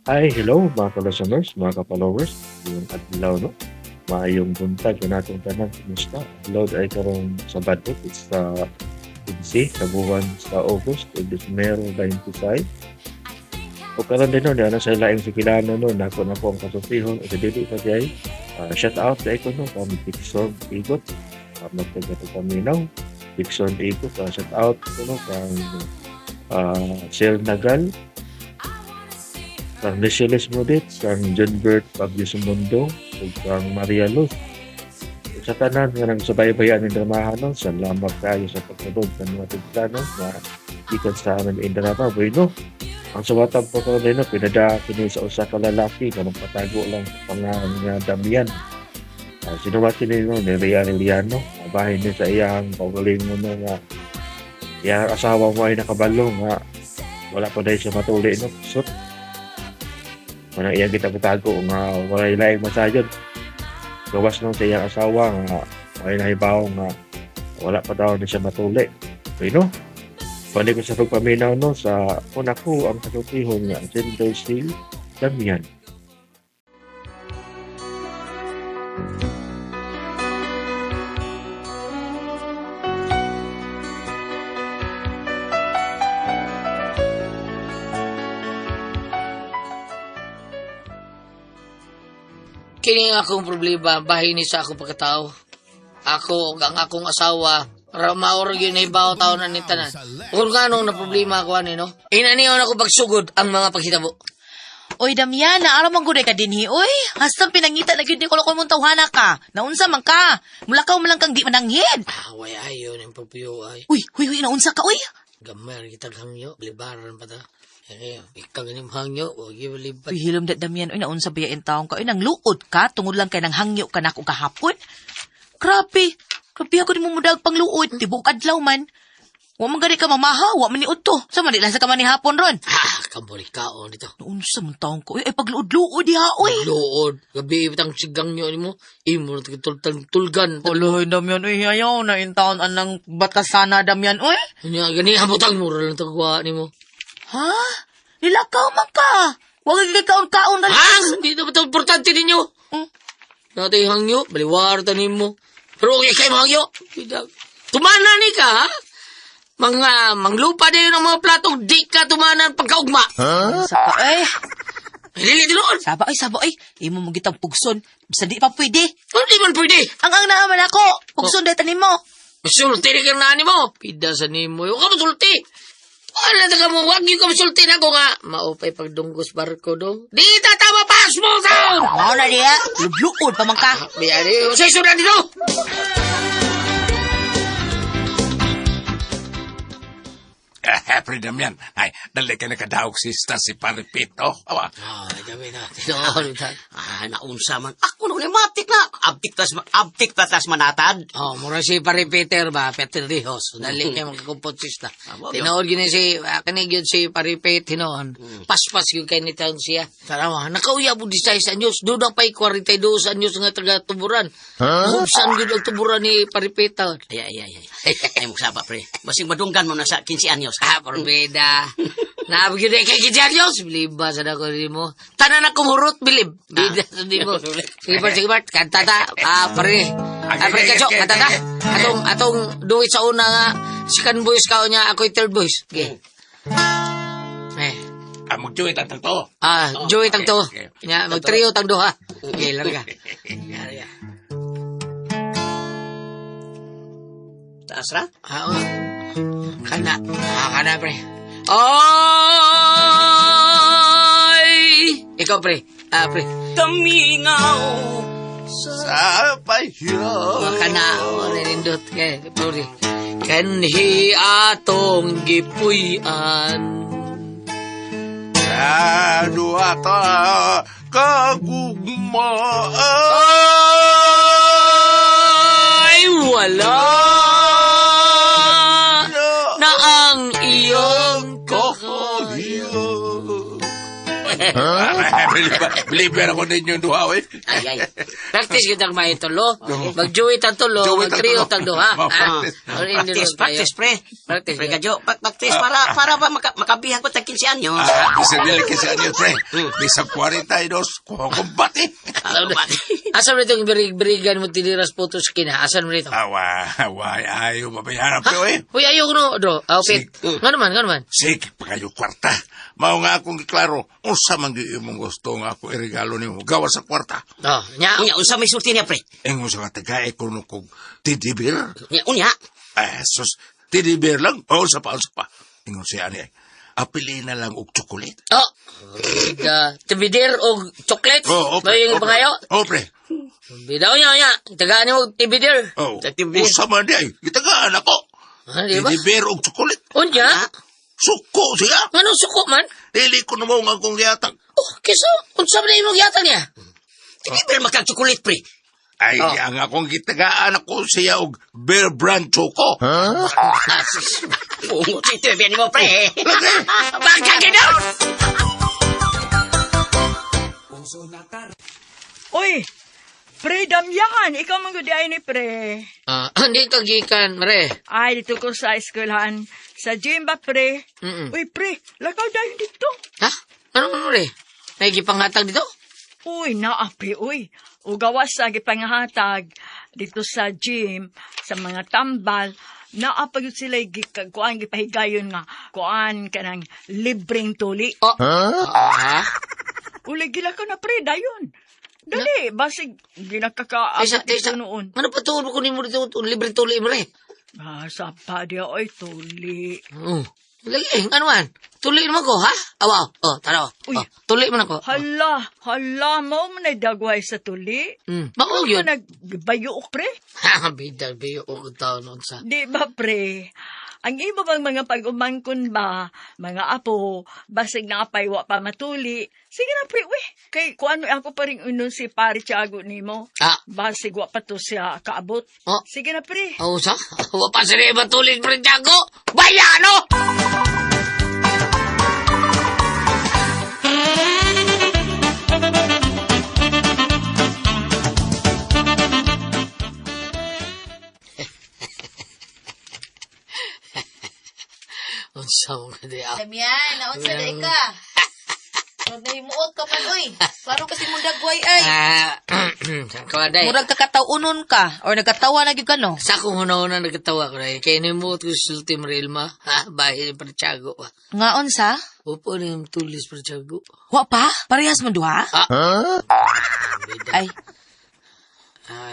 Hi, hello mga ka-listeners, mga ka-followers. Yung adlaw, no? Maayong buntag na natong tanan. Kumusta? Adlaw ay karong Sabado. It's sa 15 sa buwan sa August, 2026. O karon din no, na sa laing sikilano no, nako na po ang kasultihon o sa dili pa di ay. Shout out sa ko no, kami Dixon Igot. Magtaga to paminaw. Dixon Igot, shout out ko no, kang Sel Nagal, kang Nicheles Modit, kang John Bert Pablo Sumundo, ug kang Maria Luz. Ug sa tanan nga nagsubaybay aning dramahan no, salamat kayo sa pagsunod sa mga tigplano nga gikan sa aming drama. Bueno, ang suwatan po karon no, pinada kini sa usa ka lalaki nga magpatago lang sa pangalan nga Damian. Sinuwat kini no ni Ria Arellano, bahin ni sa iyang kaugalingon no nga iyang asawa mo ay nakabalo nga wala pa dahil siya matuli no. So, manang iyang gitago-tago nga walay laing masayod. Gawas nung sa iyang asawa nga walay nahibaw nga wala pa daw ni siya matuli. Bueno, balik ko sa pagpaminaw no sa una ko ang kasultihon nga gender si Damian. Kini ang akong problema, bahin ni sa akong pagkatao. Ako ug ang akong asawa, maor gyud na ibaw taon na ni tanan. Kung ngano na problema ako ani no. Inaniyon ako pagsugod ang mga paghitabo. Oy, Damian, naaraw man gud ka dinhi, oy. Hastang pinangita na gyud ni ko mong tawhana ka. Naunsa man ka. Mulakaw man lang kang di mananghid. Away ayo ning pagpuyo ay. Uy, huy, huy, naunsa ka, oy. Gamay ra kitag hangyo, libaran pa ta. Eh, ikaw ganim hangyo, wa gyud libat. Uy, hilom da Damian, oy, naunsa ba in taong ka? Oy, nangluod ka tungod lang kay nanghangyo ka nako kahapon. Grabe. Grabe ako ni mo mudag pangluod, tibok adlaw man. Wa man gani ka mamaha, wa man ni udto. Sa man di lang sa ka man ni hapon ron. Ah, kambori kaon dito. Naunsa man taong ko, oy, ay pagluod-luod diha, oy. Luod, gabi bitang sigang nyo nimo, imo na tulgan tulgan. Uloy, Damian, oy, ayaw na in taon anang batasana, Damian, oy. Nya gani habutang mura lang tagwa nimo. Ha? Nilakaw man ka. Huwag kang kaon-kaon na. Ah, hindi na ba ito importante ninyo? Hmm? Natay hangyo, baliwar tanin mo. Pero okay kayo hangyo. Tumana ni ka, ha? Mga manglupa din ang mga platong di ka tumanan pagkaugma. Saba, eh. Dili tinuod. Saba, ay, saba, ay. Imo mo gitang pugson. Basta di pa pwede. Ano di man pwede? Ang naaman ako. Pugson oh. Tanim mo. Masulti ni kang nani mo. Pida sa nimo. Huwag ka masulti. Wala na ka mo. Huwag yung ka masulti na ako nga. Maupay pagdunggos barko dong. Di tatama pas mo taon! Mao na diya. Lubluod pa man ka. Biyari, sa sudan dito! Pre Damian, ay, dali ka nakadaog sista si Paripito. Awa, Ay, dami na. Tinuod. Ah, naunsa man. Ako na matik na. Abtik tas manatad. Oh, mura si Pare Peter ba? Peter Rijos. Dali kayo magkakumpot sista. Tinuod gini si, kani gyud si Pare Pete tinuod. Paspas gyud kay ni taon siya. Tarawa, nakauya po di sa anyos. Doon na pa'y 42 anyos nga taga tuburan. Hubsan gyud ang tuburan ni Pare Peter. Ay, ay, ay, ay. Ay, magsaba, pre. Basing madunggan mo na sa 15 anyos. Ah, porbida. Naabog yun eh kay 15 anyos. Bilib ba sa nako mo? Tanan na kumurot, bilib. Bida sa nimo. Sige, Bart, sige, Bart. Kanta ta. Ah, pare. Ah, pare, kacho. Kanta ta. Atong duit sa una nga. Second voice ka niya. Ako'y third voice. Okay. Eh. Mag-duet ang tagto. Ah, duet ang to. Okay. Nya, mag-trio tang duha. Okay, larga. Larga. Taas ra? Ah, oh. Kana. Ah, kana, pre. Ay! Ikaw, pre. Ah, pre. Kamingaw. Sa payo. Mga kana. Oh, nindot. Kay, pre. Kanhi atong gipuy-an. Sa duha ta kagugmaan. Ay, wala na ang iyong Huh? Believer ako ninyo duha, eh. Ay, ay. Practice kitang maitulo. Mag-duet ang tulo, Duet ang mag-trio tulo. tang duha. Oh, practice. Ah, all in the Practice, road tayo. practice, pre. Practice, Pre, yeah. kadyo, practice para ba makabihan ko tag 15 anyos. Ah, bisa nila kasi anyo, pre. Bisa 42, kuha kong bati. Asa mo itong birig-birigan mo tiniras puto sa kina? Asan mo nito? Awa, awa, ayaw mabayaran, pre, eh. Uy, ayaw ko no, Dro. Ah, Pit. Sige. Nga naman. Sige pa kayo kwarta. Mao nga akong giklaro, unsa man gyud imong gusto nga ako iregalo nimo gawas sa kwarta. Oh, nya. Unya, unsa may sulti niya, pre? Ingon sa nga tagay ko no kog teddy bear. Unya, unya. Eh, sus, teddy bear lang. O, unsa pa, unsa pa. Ingon siya ani, apili na lang og chocolate. Oh. Bida. Tibidir og chocolate. Oh, May yung pangayo. Oh, pre. Bida, unya, unya. Tagaan mo tibidir. Oh, Teddy bear. unsa man di ay, gitagaan ako. Ah, di ba? Teddy bear og chocolate. Unya? Suko siya. Anong suko man? Dili ko na mo nga akong gihatag. Oh, kisa, unsa man imong gihatag niya? Hindi ba makag-chocolate, pre? Ay, Oh. ang akong gitagaan ako siya og Bear Brand Choco. Bungot si Tebian mo, pre. Pagkaginaw! Uy, pre Damian, ikaw man gud ay ni pre. Ah, hindi ka gikan, mare. Ay, dito ko sa eskwelahan. Sa gym ba, pre? Mm-mm. Uy, pre, lakaw dahil dito. Ha? Ano man, mare? May gipanghatag dito? Uy, naapi, uy. Ugawas sa gipangahatag dito sa gym, sa mga tambal, naa pa gyud sila kuan gipahigayon nga kuan kanang libreng tuli. Oh. Ha? Uli gila ko na pre dayon. Dali, basig ginakakaabot Tesa, tesa. dito noon. Ano pa tuon ko nimo dito? Libre tuli, mare. Ah, sa pa di oy tuli. Oo. Lagi, ano man? Tuli naman ko, ha? Awa, oh, taraw. Uy. Oh, tuli man ako. Hala, hala, mao man ay dagway sa tuli. Mao yun. Nagbayok pre. Ha, bida, biyo, o taon noon sa. Di ba pre? Ang iba bang mga pag-umangkon ba, mga apo, basig na apay wa pa matuli. Sige na pre, uy. Kay kuano ako pa rin unon si pare Tiago nimo. Ah, Basig wa pa to siya kaabot. Oh. Sige na pre. oh, sa? Wa pa sila matulid, pre Tiago! Bayano! Unsa mo ka di ah. Damian, naunsa na ka? Murag nahimuot ka man, uy. Klaro kasi mong dagway, ay. Ah, kawaday. Murag kakataunon ka or nagkatawa na gyud ka, no? Sa akong hunahuna nagkatawa ko na kaya nimuot ko sa sulti Marilma, ha? Bahin ni Pertiago ba? Nga unsa? Upo na yung tulis Pertiago. Wa pa? Parehas man duha? Ah. Ay, Ah,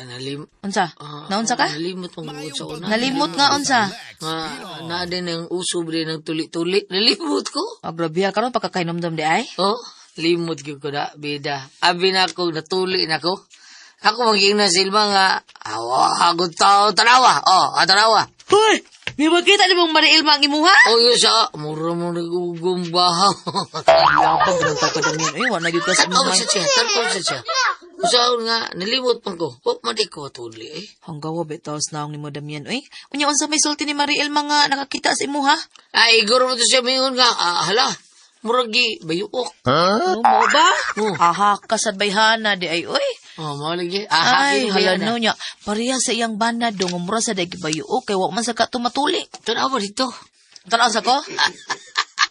unsa? Naunsa ka? Nalimot mong sa una. Nalimot nga unsa? Ah, na din ang uso din ng tuli-tuli. Nalimot ko. Oh, grabe ha, karon pagkakainomdom di ay. Oh, limot gyud ko na, bida. Abi na ako, natuli na ko. Ako maging na silma nga, awa, agod tao, tanawa. Oh, ah, tanawa. Hoy! May magkita ni mong Marielma ang imuha? Oh, yun siya. Mura mo nagugumbahaw. Yapag lang ka Damian. Uy, wa na gyud ka sa Tanaw imuha. sa siya, tanaw sa siya. Usaon nga, nalimot man ko. Wap man di ko tuli eh. Hanggawa bitaw sa naong nimo Damian uy. Unya unsa may sulti ni Mariel mga nakakita sa imuha? Ay, iguro mo to siya mingon nga, ah, hala, muragi, bayuok. Huh? Mo ba? Oh. Aha, kasad bayhana di ay uy. Oh, mao lagi. Ah, Ay, hala haki no niya. Pareha sa iyang bana dong mura sa dagi bayuok kay wa man sa ka tumatuli. Tanaw dito. Tanaw sa ko?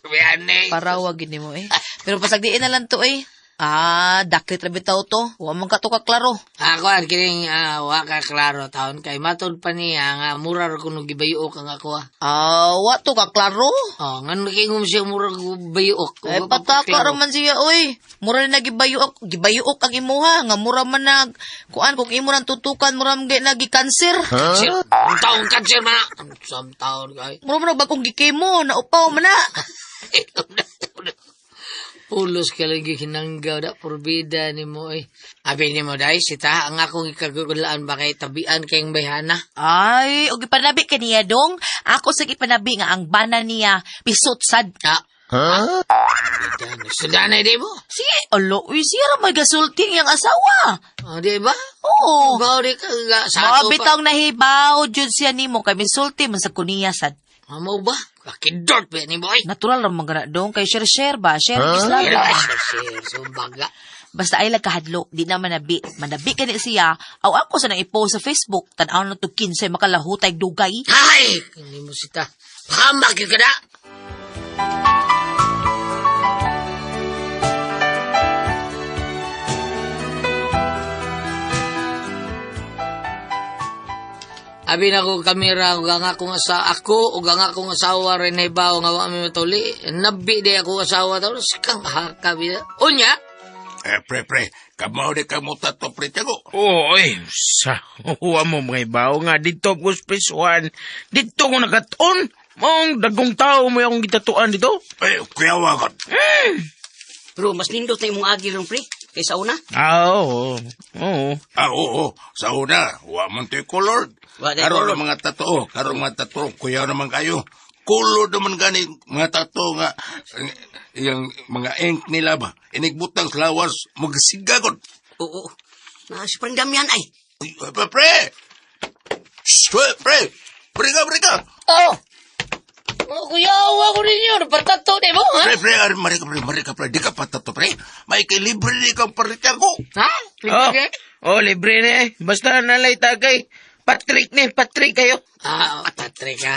Biyaning. Parawa gid nimo eh. Pero pasagdiin na lang to eh. Ah, dakit ra bitaw to. Wa man ka to kaklaro. Ako ang kining wa ka klaro taon kay matod pa niya nga mura ra kuno gibayuok ang ako ah. Ah, wa to kaklaro. Oh, ngano kay ngum siya mura ko bayuok. Ay, Wa pa pataka klaro. ra man siya, oy. Mura na nagibayuok, gibayuok ang imuha nga mura man nag kuan kung imo nang tutukan mura man gay nagikanser. Kanser. Ang taon kanser man. na. Ang sam taon kay. Mura man og bagong gikemo, naupaw man na. Pulos ka lang hinanggaw da porbida nimo eh. Abi nimo dai sita ang akong ikagulaan ba kay tabian kayong bayhana. Ay, og ipanabi kaniya dong. Ako sa ipanabi nga ang bana niya pisot sad. Ah. Huh? Sudanay di mo? Sige, alo, uy, siya ra may gasulti ang iyang asawa. Oh, di ba? Oo. Ba di ka nga sa Mga ato pa. bitang nahibaw, jud siya nimo kay misulti man sa kuniya sad. Ah, Mo ba? Kakidort ba ni boy? Natural ra man gana dong kay share share ba, share is love. Sir, sir, sumbaga. Basta ay lagkahadlok, di na manabi. Manabi ka ni siya, aw ako sa nang i-post sa Facebook, tan-aw na to kinsay makalahutay dugay. Ay! Hindi mo sita. Pahamak yun ka na! Abi na ko kamera ug ang akong asa ako ug ang akong asawa rin hibaw nga wa mi matuli. Nabi di ako asawa taon sikang haka bida. Unya, Eh, pre, pre, kamaw di ka mo tato, pre, tiyago. Oy, sa huwa mo mga ibaw nga dito ko space one. Dito ko nakatuon. Maong dagong tao mo akong gitatuan dito. Eh, kuya wagot. Pero mas nindot na imong agi ron, pre, kaysa una. Ah, oo. Oo. Ah, oo, sa una, wa man to'y colored. Wa day Karon colored. ang mga tato, karon mga tato, kuya naman kayo. Kulod naman gani mga tato nga yung mga ink nila ba. Inigbutang sa lawas, magsigagot. Oo. Na si Parang Damian ay. Uy, eh, pre! Shh, pre, pre! Pre ka, pre ka! Oh! Oh, kuya, awa ko ninyo. Napatato ni mo, ha? Pre, pre, ari, mari ka, pre, mari ka, pre. Di ka patato, pre. May kilibre di kang parityan ko. Ha? Oh, oh libre na eh. Basta nalay tagay. Patrick ni, Patrick kayo. Ah, Patrick, ha?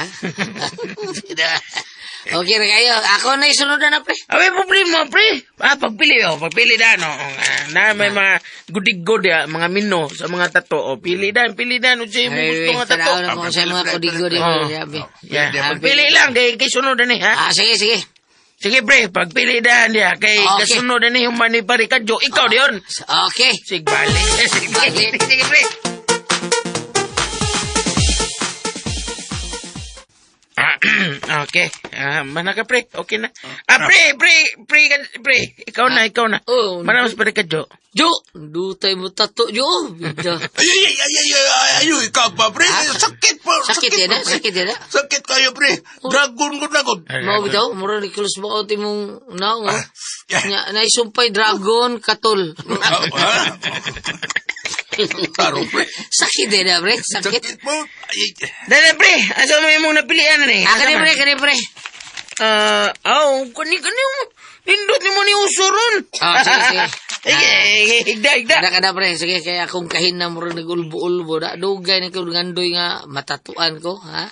Okay na kayo. Ako na isunod na, pre. Ah, may problema, pre. Ah, pagpili, oh. Pagpili na, no. Ah, na may mga gudigod, ya, mga mino sa mga tato. Oh, pili dan, pili dan. Unsa imong gusto nga tato. Tanaw na ko sa mga kudigo di Oh. mo. Yeah. Pagpili lang, kay, kay sunod na ni, ha? Ah, sige, sige. Sige, pre, pagpili dan diya. Kay Okay. kasunod na ni human ni pare kadyo. Ikaw, diyon. Okay. Sige, balik. Sige, Balik. sige, pre. Ah, okay. Ah, mana ka, pre. Okay na. Ah, pre, pre, pre, pre. Ikaw na, ikaw na. Oh, Mana mas pare kadyo. Jo, dutay mo tato, Jo. Bida. Ay, ay, ay, ay, ay, ay, ay, ikaw pa, pre. Sakit pa. Sakit yan, pa, ah? pre. Sakit yan, ah? Sakit kayo, pre. Dragon ko, dragon. Mao bitaw, mura ni kilos mo out imong naong. Oh. Yeah. Nya naisumpay dragon katol. Ah, ah. Klaro, pre. Sakit eh na, pre. Sakit. Sakit mo. Ay, ay. Dali, pre. Asa mo imong napilian na ni? Ah, kani pre, kani pre. Ah, aw, kani kani mo. Nindot ni mo ni usuron. Ah, sige, sige. Sige, higda, higda. Kada kada pre, sige kaya akong kahin na mura nagulbo-ulbo da dugay ni ko ngandoy nga matatuan ko, ha?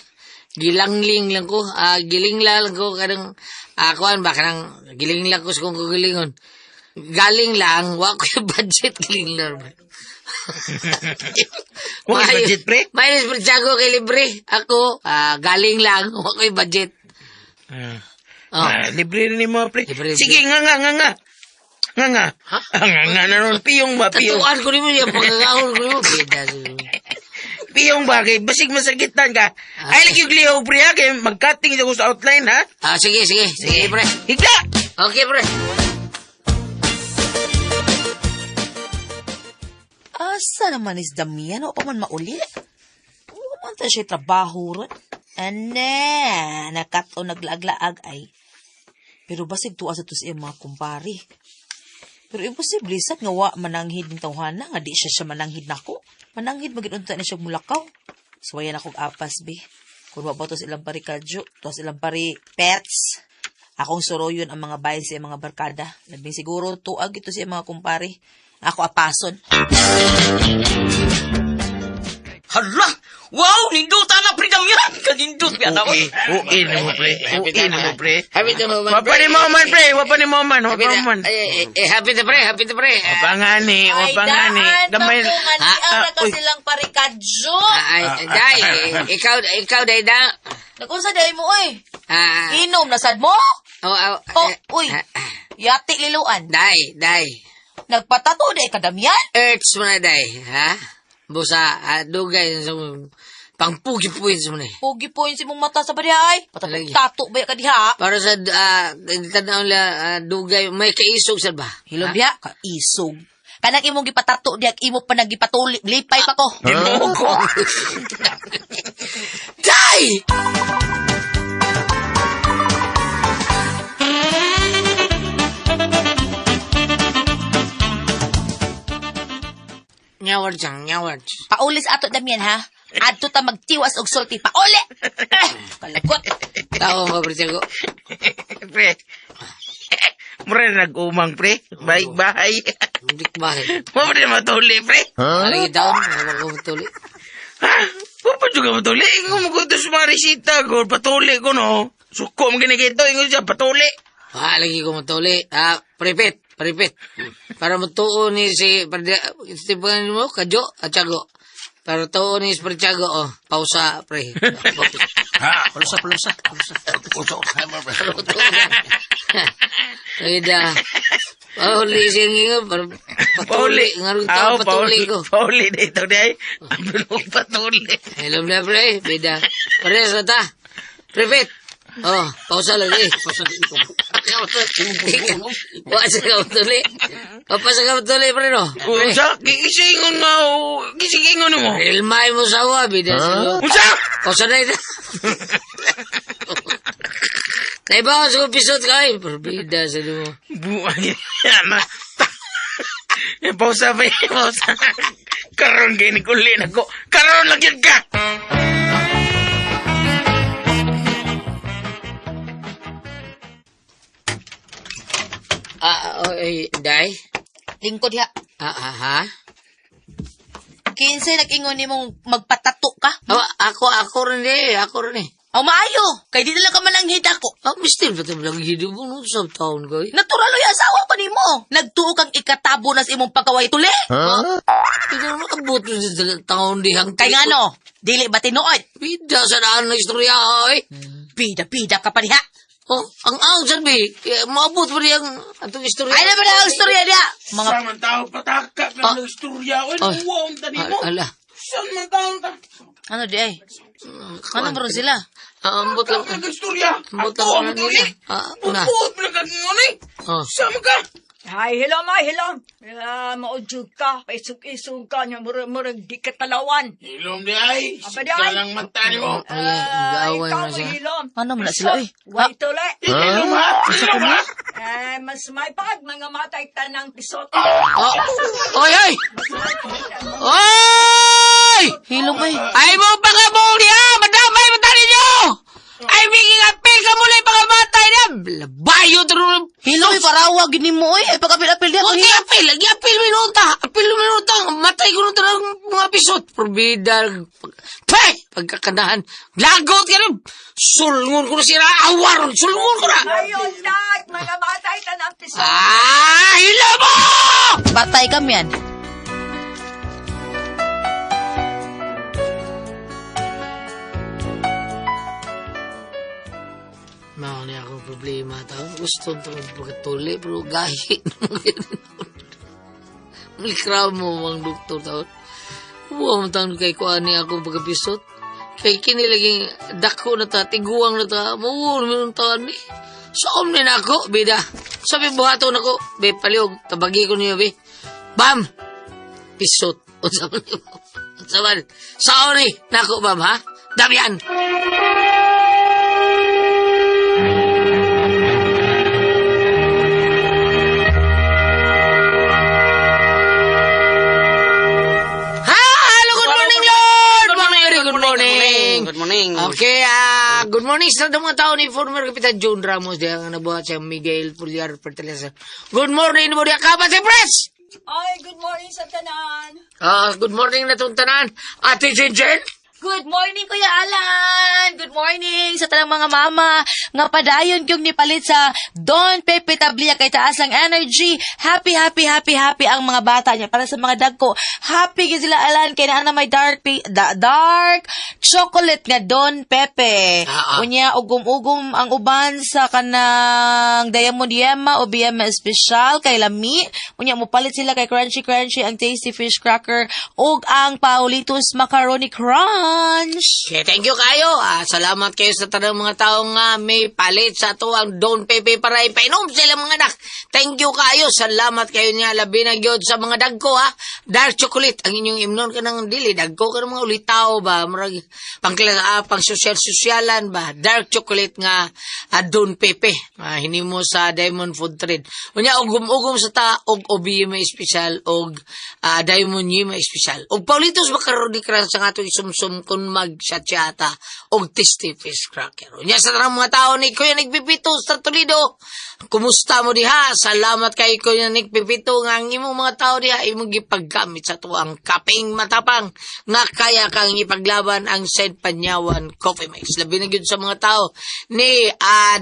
Gilangling lang ko, ah, giling lang ko kanang ah, kuan ba kanang giling lang ko sa kong kagilingon. Galing lang, wa ko yung budget giling lang. Wa kay budget, pre? Minus pre Tiago kay libre. Ako, ah, galing lang, wa ko yung budget. Ah. Oh. Ah, libre rin ni mo, pre. Libre, libre. Sige, nga nga, nga nga. Nga nga. Ha? Ah, nga nga na ron. Piyong ba, piyong. Tatuan ko nimo yung pagkakahon ko nimo. Bida. Piyong ba, kay basig masakitan ka. Ay, lagi yung lihaw, pre, ha? Kay mag-cutting ako sa outline, ha? Ah, sige, sige. Sige, pre. Higda! Okay, pre. Asa naman is Damian? O pa man mauli? Wa man ta siya trabaho ron. Ane, nakat o naglaag-laag ay. Pero basig tuwa sa to sa iyang mga kumpare. Pero imposible sad nga wa mananghid ng tawhana nga di siya siya mananghid nako. Mananghid magid unta ni siya mulakaw. Suwayan akong apas be. Kun wa ba to sa ilang pari kadyo, to sa ilang pari pets. Akong suroyon ang mga bayan sa iyang mga barkada. Labing siguro tuag ito sa iyang mga kumpare. Ako apason. Hala! Wow! Ninduta na, pre Damian! Kanindot biya na. Okay, okay na mo, pre. Okay na mo, pre. Happy na mo, man, Wapa ni mo man, pre. Wapa ni mo man. Happy Wapa na. man. Ay, ay, ay, happy na, pre. Happy na, pre. Wapa nga ni. Wapa nga ni. Gamay. nga Ah, ah, uy. silang parikadyo. Ah, ay, day, ikaw, ikaw, day, da. Nagunsa day mo, oy. Ah, Inom na sad mo? oh, oh, Oh, eh, uy. ah, ah. Yati liluan. Day, day. Nagpatato day kadamian. Earths mo na, day. Ha? Busa, ah, dugay, sa pangpugi points mo na. eh. Pugi points imong mata sa badiha ay. Lagi. Patato ba ka diha? Para sa, ah, tanaw nila, ah, dugay, may kaisog sa ba? Hilom diha, kaisog. Kanang imong gipatato diha, imo pa nagipatuli, lipay pa ko. Ginoo ko. Day! Nyawar siyang, nyawar. Paulis ato Damian ha. Adto ta magtiwas og sulti pauli. Eh, kalagot. Tao mo, pre, Tiago. Pre. Mura na nag-umang, pre. Baik bahay. Hindi bahay. Mo pa matuli, pre. Lagi taon, wala ko matuli. Ha? Mo pa juga matuli. Ingo mo ko ito sa mga resita ko. Patuli ko, no. Suko mo ginigito. Ingo siya, patuli. Ah, lagi ko matuli. Ah, pripit, pripit. Para matuo ni si, para si mo, Kadyo, at Tiago. Para tuo ni si Tiago, oh, pausa, pre. Ha? Palusa, palusa, palusa. Usa usa man, pre. Lagi da. Pauli siya nga, para patuli. Nga rin tao, Ah, patuli ko. Pauli dito, day. Ang bilog patuli. Hello na, pre. Bida. Parehas na ta. Pripit. Oh, pausa lagi. Pausa dito. Wa sa ka matuli. Papa sa ka matuli, pre, no? Pre. Unsa? Gisingon nga, oh. Gisingon mo. Ilmay mo sawa, bida. Huh? Unsa? Pausa na ito. Naibawas ko pisot ka, eh. Pero bida sa mo. Buang na. Eh, pausa pa, eh, pausa. Karon gini kulin ako. Karon lang yun ka. Ah, oh, eh, day? Lingkod ha. Ah, ah, ha? Kinsay nag-ingon nimong magpatato ka? Oh, ako, ako rin eh. Ako rin eh. Aw maayo, kay di na lang ka mananghid ako. Ah, mister, ba't ang lang hido mo nung sa taon ko eh? Natural oy asawa pa nimo. Nagtuo kang ikatabo na sa imong pagkaway tuli. Huh? Hindi na makabot mo sa taon dihang. Kay ngano, dili ba tinuod? Bida sa daan na istorya, eh. Bida-bida ka pa diha. Oh, ang ang sabi, eh, maabot pa diyang atong istorya. Ay na ba na ang istorya diha? Mga Sa man tao pataka Ah. ka ng istorya. Oy, Ay. buwang tani mo. Ala. Saan man tao ta? ano di ay? Ano ba ron sila? Ah, ambot lang. Ang istorya. Ambot Ako lang. ang tuli. Ah, na. Bubuot mo lang kag eh. Oh. Sama ka. Ay, hilom ay, hilom. Ah, maudjog ka, paisog-isog ka, nya murag di ka talawan. Hilom di ay. Aba di ay. Salang mata ni mo. Ay, gaaway ikaw na siya. hilom. Ano man na sila, oy? Way tuli. Hilom ha. Hilom ha. Eh, mas may pag mga matay tanang pisot. Oh. Oy, oy! Oy! Hilom ay. Ay mo pagabong niya! Madamay mata ninyo! Ay, miging apil ka muli pagamatay niya! Labayo taro! Hilom ay parawa gid nimo oy. Ay pagapil-apil diha ko. Okay, apil! Lagi apil minuta! Apil minuta! Matay ko nung tanang mga pisot! Probida! Pay! Pagkakanahan! Lagot ka rin! Sulngon ko na sira! Awaron! Sulngon ko na! Ayon, dag, mga matay tanang pisot. Ah! Hila mo! Patay kami yan. Mao ni akong problema tao. Gusto ito pagkatuli, pero gahi. Malikra mo, mga doktor tao. Huwag mo taon kay kuha ni akong pagkapisot. Kay kini laging dako na ta, tiguang na ta, mauwon mo yung taon ni. Saom ni na ako, bida. Sabi buhaton ako, be, palihog, tabagi ko niyo, be. Bam! Pisot. Unsa man ni? Unsa man? Saon ni? Nako, bam, ha? Damian! Hello, good morning, Lord! Good morning, good morning. Good morning. Okay, good morning sa lahat ng mga tao ni former Kapitan June Ramos diyan ang nabuhat siya Miguel Pulgar Perteleza. Good morning mo diya kapat si Pres! Ay, good morning sa tanan. Good morning na itong tanan. Ate Jinjin! Good morning, Kuya Alan! Good morning sa tanang mga mama nga padayon yung nipalit sa Don Pepe Tablia kay taas ang energy. Happy, happy, happy, happy ang mga bata niya. Para sa mga dagko, happy gyud sila Alan kay naa na may dark dark chocolate nga Don Pepe. Ah, ah. Unya ugom-ugom ang uban sa kanang Diamond Yema o BM Special kay lami. Unya mopalit sila kay Crunchy Crunchy ang Tasty Fish Cracker ug ang Paulitos Macaroni Crunch. Okay, thank you kayo. Salamat kayo sa tanang mga taong may palit sa ato ang Don Pepe para ipainom sa ilang mga anak. Thank you kayo. Salamat kayo niya. Labi na gyud sa mga dagko ha. Dark chocolate ang inyong imnon ka ng dili. Dagko ka ng mga ulitaw ba. Murag pang, pang social-sosyalan ba. Dark chocolate nga Don Pepe. Hinimo sa Diamond Food Trade. Unya, ugom-ugom sa ta og OBM special og Diamond Yema special. Og Paulitos Macaroni Crunch sa atong isumsum kung magsatsata og Tasty Fish Cracker. Unya sa tanang mga tao ni Kuya Nick Pipito sa Toledo, kumusta mo diha? Salamat kay Kuya Nick Pipito nga ang imong mga tao diha imong gipaggamit sa tuang kapeng matapang nga kaya kang ipaglaban ang Said Panyawan Coffee Mix. Labi na gyud sa mga tao ni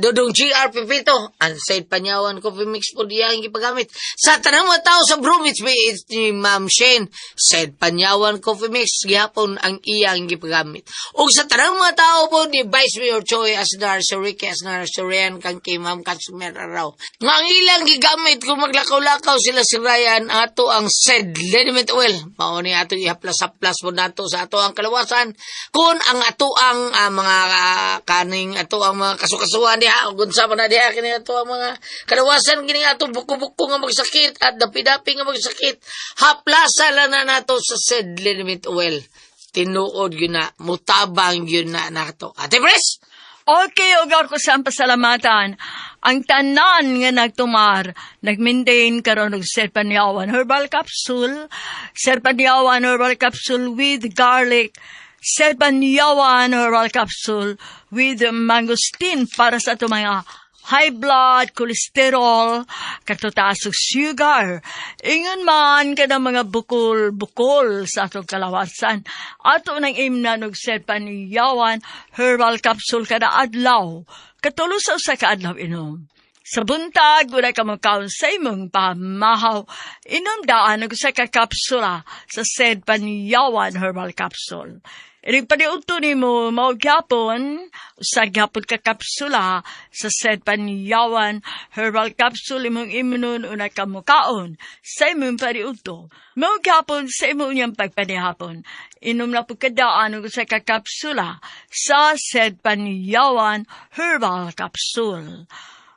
Dodong GR Pipito, ang Said Panyawan Coffee Mix po diya ang gipagamit. Sa tanang mga tao sa Bromwich Bay, ni Ma'am Shane, Said Panyawan Coffee Mix gihapon ang iyang gipagamit. Ug sa tanang mga tao po ni Vice Mayor Choi Asnar, Sir Ricky Asnar, Sir Ryan, kang kay Ma'am Katsumer Araw. Nga ang ilang gigamit kung maglakaw-lakaw sila si Ryan, ato ang Said Liniment Oil. Mao ni ato ihaplas-haplas po nato sa ato ang kalawasan. Kung ang ato ang mga kaning ato ang mga kasukasuan diha, ug unsa man na diha kini ato ang mga kalawasan kini ato buko-buko nga magsakit at dapi-dapi nga magsakit. Haplasa lang na nato sa Said Liniment Oil. Tinuod yun na, mutabang yun na nato. Ate Pres! Okay, ug ako sa pasalamatan. Ang tanan nga nagtumar, nag-maintain karon og Serpanyawan Herbal Capsule, Serpanyawan Herbal Capsule with garlic, Serpanyawan Herbal Capsule with mangosteen para sa ato mga high blood, cholesterol, katutaas og sugar. Ingon man kada mga bukol-bukol sa atong kalawasan. Ato nang imnan og Serpanyawan Herbal Capsule kada adlaw. Katulo sa usa ka adlaw inom. Sa buntag, wala ka makaon sa imong pamahaw. Inom daan og usa ka kapsula sa Said Panyawan Herbal Capsule. Inig paniudto nimo mao gyapon usa gyapon ka kapsula sa Said Panyawan Herbal Capsule imong imnon una ka mukaon sa imong paniudto. Mao gyapon sa imong unyang pagpanihapon. Inom na po kadaan og usa ka kapsula sa Said Panyawan Herbal Capsule.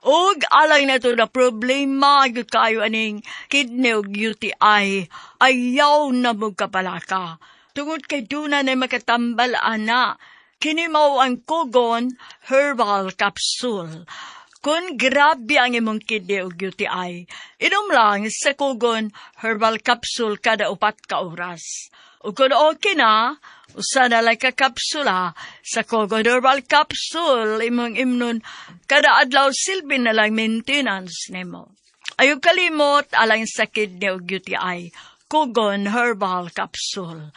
Og alang na to na problema gyud kayo aning kidney ug UTI, ayaw na mo kapalaka. Tungod kay duna na makatambal ana, kini mao ang Kogon Herbal Capsule. Kung grabe ang imong kidney ug UTI, inom lang sa Kogon Herbal Capsule kada 4 ka oras. Ug kung okay na, usa na lang ka kapsula sa Kogon Herbal Capsule imong imnon kada adlaw, silbi na lang maintenance nimo. Ayaw kalimot alang sa kidney ug UTI, Kogon Herbal Capsule.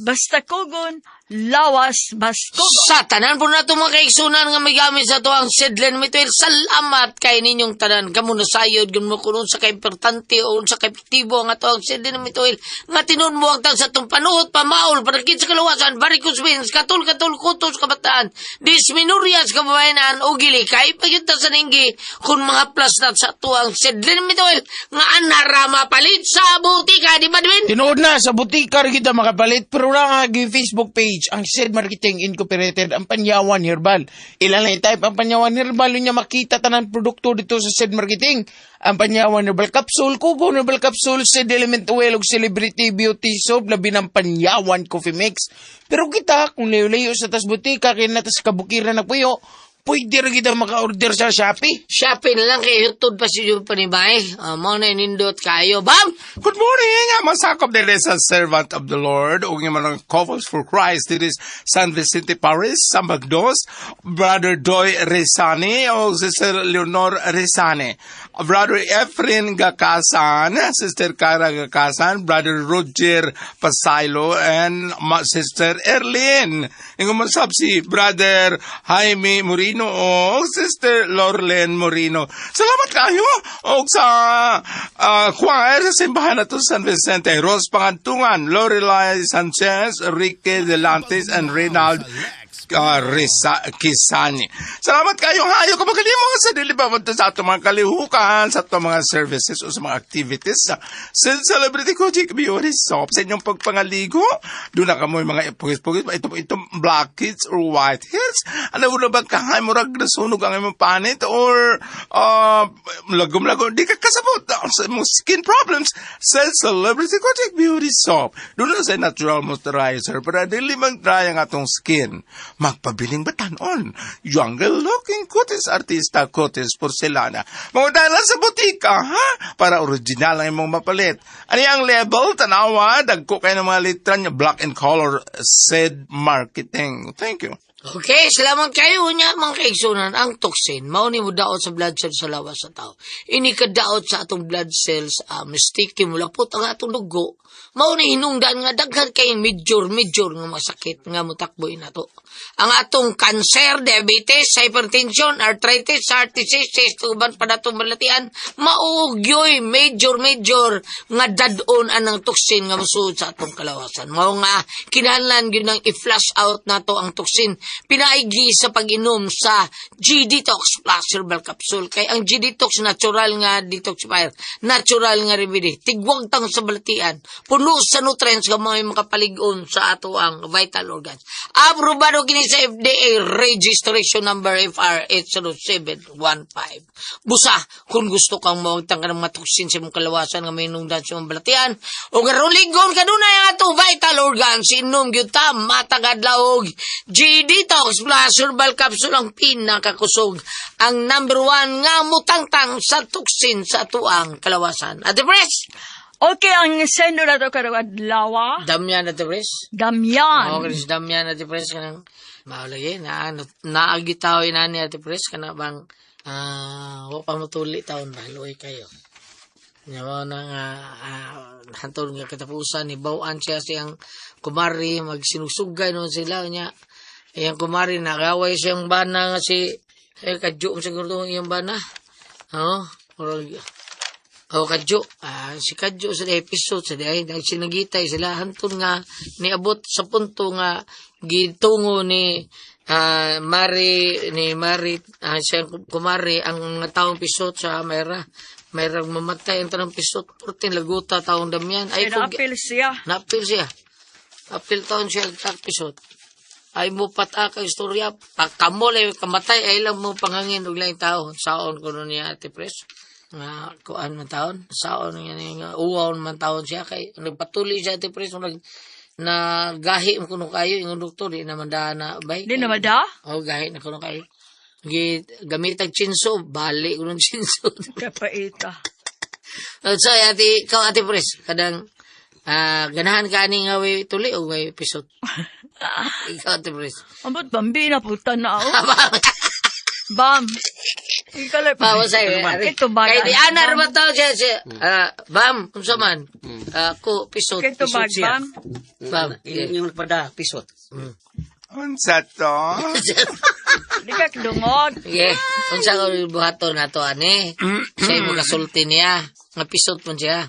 Basta Kogon, lawas baskogon. Sa tanan po nato mga kaigsunan nga may gamit sa to ang Sedlen Mituel, salamat kay ninyong tanan. Kamo nasayod, gun mo kung sa kay importante o sa kay epektibo ang ato ang Sedlen Mituel. Nga tinuod mo ang sa itong panuhot, pamaol, panakit sa kalawasan, varicose veins, katul-katul, kutos kabataan, dysmenorrhea sa kababayanan, o gili, kay pagyunta sa ninggi, kung mga plus na sa ato ang Sedlen Mituel, nga anara mapalit sa butika, di ba, Dwin? Tinuod na, sa butika rin kita makapalit, pero lang ang Facebook page, ang Said Marketing Incorporated, ang Panyawan Herbal. Ilan lang i-type ang Panyawan Herbal, yun niya makita tanan produkto dito sa Said Marketing. Ang Panyawan Herbal Capsule, Kugo Herbal Capsule, Said Element Oil, ug Celebrity Beauty Soap, labi ng Panyawan Coffee Mix. Pero kita, kung layo-layo sa tas butika, kaya na tas kabukiran na puyo, pwede rin kita maka-order sa Shopee. Shopee na lang kay hutod pa si yung panibay. Mao na nindot kayo. Bam! Good morning! I'm Masakop de sa servant of the Lord ug yung mga Couples for Christ. It is San Vicente Parish, San Bagdos, Brother Doy Rezani o Sister Leonor Rezani, Brother Efren Gakasan, Sister Cara Gakasan, Brother Roger Pasaylo, and Sister Erlene. Ingon man sab si Brother Jaime Morino o Sister Lorlen Morino. Salamat kayo og sa choir sa simbahan na to San Vicente, Rose Pangantungan, Lorelai Sanchez, Ricky Delantes, and Reynald Risa Kisani. Salamat kayo hayo kapag mo sa dili pa punta sa atong mga kalihukan, sa atong mga services o sa mga activities sa Celebrity Kojic Beauty Soap sa inyong pagpangaligo. Doon na kamo yung mga pugis-pugis, ito itong blackheads or whiteheads. Ano na ba kahay murag nasunog ang imong panit or lagom-lagom, di ka kasabot sa imong skin problems sa Celebrity Kojic Beauty Soap. Doon na sa natural moisturizer para dili mag-dry ang atong skin. Magpabiling batanon. Younger looking kutis artista kutis porcelana. Mangutana sa butika, ha? Para original ang imong mapalit. Ani ang label, tanawa, dagko kayo ng mga litra niya, black and color, said marketing. Thank you. Okay, salamat kayo niya mga kaigsunan. Ang toxin, mao ni mo daot sa blood cells sa lawas sa tao. Ini ka daot sa atong blood cells, mistake mulapot ang atong dugo. Mao ni hinungdan nga daghan kay major major nga masakit nga motakbo inato. Ang atong cancer, diabetes, hypertension, arthritis, heart disease, uban pa natong balatian, mao gyoy major major nga dad-on anang toxin nga mosuod sa atong kalawasan. Mao nga kinahanglan gyud nang i-flush out nato ang toxin pinaigi sa pag-inom sa G-Detox Plus Herbal Capsule. Kay ang G-Detox natural nga detoxifier, natural nga remedy. Tigwag tang sa balatian, puno sa nutrients nga may makapalig-on sa ato ang vital organs. Aprobado kini sa FDA registration number FR 80715. Busa, kung gusto kang mawagtang ka ng mga toxin sa imong kalawasan nga may nungdan sa imong balatian, o karon ligon kanunay ang atong vital organs, inom gyud ta matag adlaw og G-Detox Plus Herbal Capsule ang pinakakusog, ang number one nga mutangtang sa toxin sa atuang kalawasan. Ate Pres! Okay, ang sendo na to karong adlaw. Damian, Ate Pres? Damian. Oo, Chris Damian, Ate Pres, kanang maulagi, na, naagitaw na ni Ate Pres, kana bang, wa pa motuli taon ba, luoy kayo. Nya mo na nga, hantod nga katapusan, ni bawaan siya siyang kumari, magsinusugay noon sila, nya, iyang kumari, nagaway siyang bana nga si, eh, kadyo siguro tong iyang bana. Oo, murag, oh, kadyo. Si kadyo sa episode sa diay nagsinagitay sila hantod nga niabot sa punto nga gitungo ni Mari ni Mari siyang kumari ang mga taong pisot sa mayra mayrang mamatay ang tanang pisot portin laguta taong Damian ay Ay, kung naapil siya. Naapil siya. Apil taon siya ang pisot. Ay mo pata ka istorya. Pagkamol ay kamatay ay lang mo panghangin og laing tao. Saon ko nun niya Ate Pres. Nga kuan man taon. Saon nga niya nga uwaw man taon siya kay nagpatuli siya Ate Pres nag nagahi mo kuno kayo ingon doktor di naman da na bay. Di naman da? Oh, gahi na kuno kayo. Gi gamit ang chinso, bali kuno chinso. Kapaita. So, ate, ikaw, Ate Pres, kadang, ganahan ka ani nga way tuli o way episode? Ikaw, Ate Pres. Ambot, bambi na puta na ako. Bam. Ikalay pa. Bawa sa'yo. Ito ba? Kay di anar ba tao siya, siya. Bam, unsa man? Ko, pisot, Kay pisot tubag, siya. bam. Bam. Yun yung pada, pisot. Unsa to? Di ka dungog. Sige, unsa ko buhaton na to, ani? Sa imo kasulti niya. Nga pisot mo siya.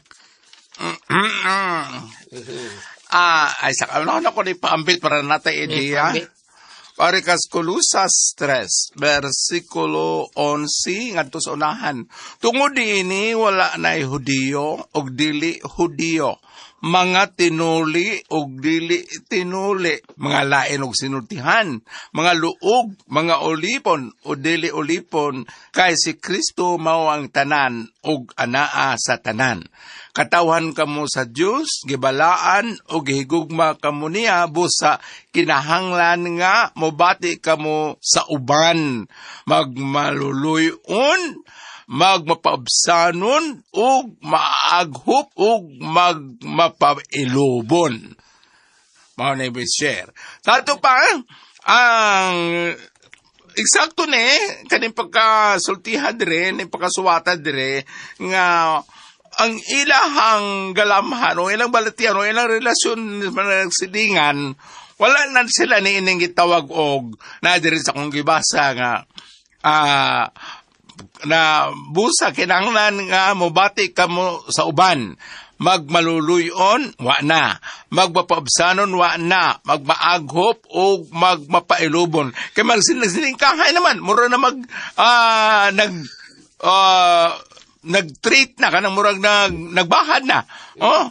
Ay, sa ano na ko ni paambit para natay ideya. Paambit. Parikas Colusas 3, versikulo 11, ngadto sa unahan. Tungod niini wala na'y Hudiyo og dili Hudiyo, mga tinuli og dili tinuli, mga lain og sinultihan, mga luog, mga olipon o dili olipon, kay si Kristo mao ang tanan og anaa sa tanan. Katawhan kamo sa Dios, gibalaan o gihigugma kamo niya busa kinahanglan nga mobati kamo sa uban, magmaluluyon, magmapaabsanon ug maaghop ug magmapailubon. Mao na yung share. Tato pa, ang eksakto ni kaning pagkasultihan dire, ni pagkasuwata dire, nga ang ilahang galamhan o ilang balatian o ilang relasyon silingan, wala na sila ni ining gitawag og na diri sa akong gibasa nga na busa kinahanglan nga mobati kamo sa uban, magmaluluyon wa na, magmapaabsanon wa na, magmaaghop o magmapailubon kay magsinagsilingkahay naman mura na mag nag nag-treat na kanang murag nagbahad na, oh.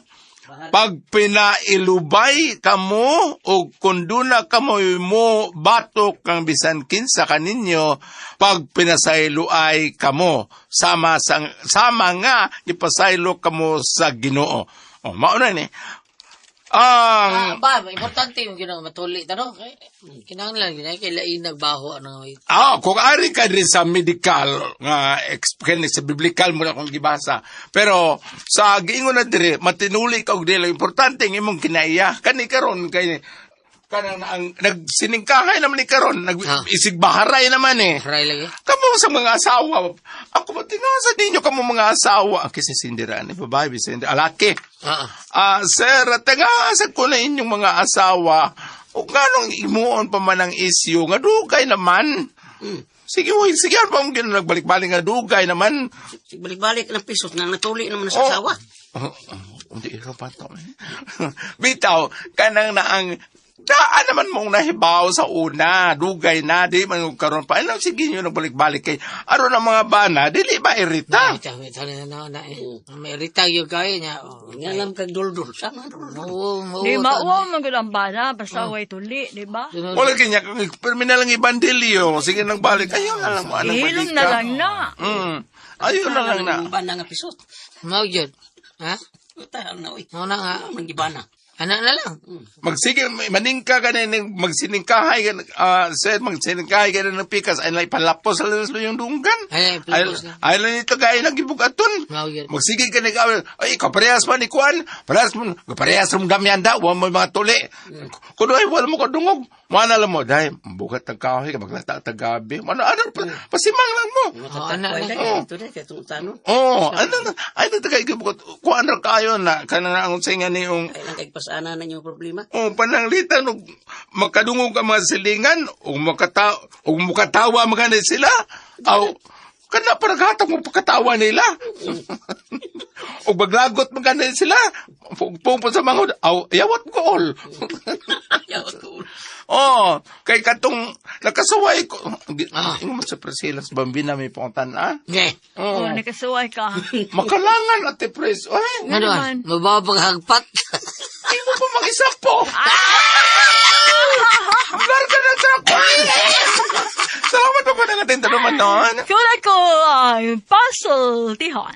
Pag pinailubay kamo o kunduna kamo mo batok kang bisan kinsa kaninyo, pag pinasayloay kamo sama sa, sama nga ipasaylo kamo sa Ginoo. Oh, mao na ni. Ang Ah, ba, importante yung ginang matuli ta, no? Kay kinahanglan gyud kay lain nagbaho ano. Kung ari ka rin sa medical nga explain sa biblical mo na akong gibasa. Pero sa giingon na dire, matinuli ka og dili importante ang imong kinaiya. Kani karon kay kanang ang nagsiningkahay naman ni karon, nag isigbaharay naman eh. Haray lagi. Kamo sa mga asawa, ako ba tinasa ninyo kamo mga asawa? Kasi sindiraan ni babae, bisin alaki. Sir, tagaasa ko na inyong mga asawa. O nganong imuon pa man ang issue, nga dugay naman. Sige, uy, sige, ano pa mong nagbalik-balik nga dugay naman. Sige, balik-balik ng pisos na natuli naman sa asawa. Oh, hindi ikaw pa to. Bitaw, kanang naang daan naman mong nahibaw sa una, dugay na, di man yung karon pa. Ano, sige nyo nagbalik-balik kay aron ang mga bana, dili ba irita? Bitaw, bitaw na na na. eh. May irita gyud kayo niya. Oh, Nga lang kag duldul. Sama duldul. Oo, oo. Di mauwaw man gud ang bana basta way tuli, di ba? Wala kanya, pero na lang ibandilyo. Sige, nang balik. Ayaw na lang mo, anang Ihilom balik na ka. lang na. Ayaw na lang na. Ang bana nga pisot. Mao gyud. Ha? Tahan na, uy. Mao na nga. Ang gibana. Ana na lang. Magsige, maningka ka na, magsiningkahay ka, sir, magsiningkahay ka na ng pikas. Ay, lang, ipalapos na lang sa iyong dunggan. Ay, ipalapos na. Ay, lang ito kaya nagibugaton. Mao gyud. Magsige ka na, ay, ikaw, parehas man ni Kuan. Parehas mo, parehas mong damyanda, huwag mo mga tuli. Kuno ay, wala mo kadungog. Mana lang mo, dahil, bukat ng kahoy, maglata tagabi. Ano, ano, pasimang lang mo. Oh, ana Ay, na. ito na, kaya itong tanong. Oh, ano na, ay, natagay ka, bukat, kuan ra kayo na, kanang ang singa niyong, Ay lang kay pasana na yung problema. oh, pananglitan, og makadungog ang mga silingan, o og mukatawa mga ni sila, aw, kana para gatag mo pagkatawa nila. O maglagot mga ni sila, pugpong pa sa mga, aw, yawat ko all. Oh, kay katong nakasuway ko. Ingon mo sa Priscilla sa Bambina may puntan, ah. Okay. Oh, nakasuway ka. Makalangan ate Pres. Ay, Ano naman. Mabaw paghagpat. Hindi mo pa mag-isa po. Larga na sa ako. Salamat po po ng ating naman noon. Kura ko ay puzzle tihon.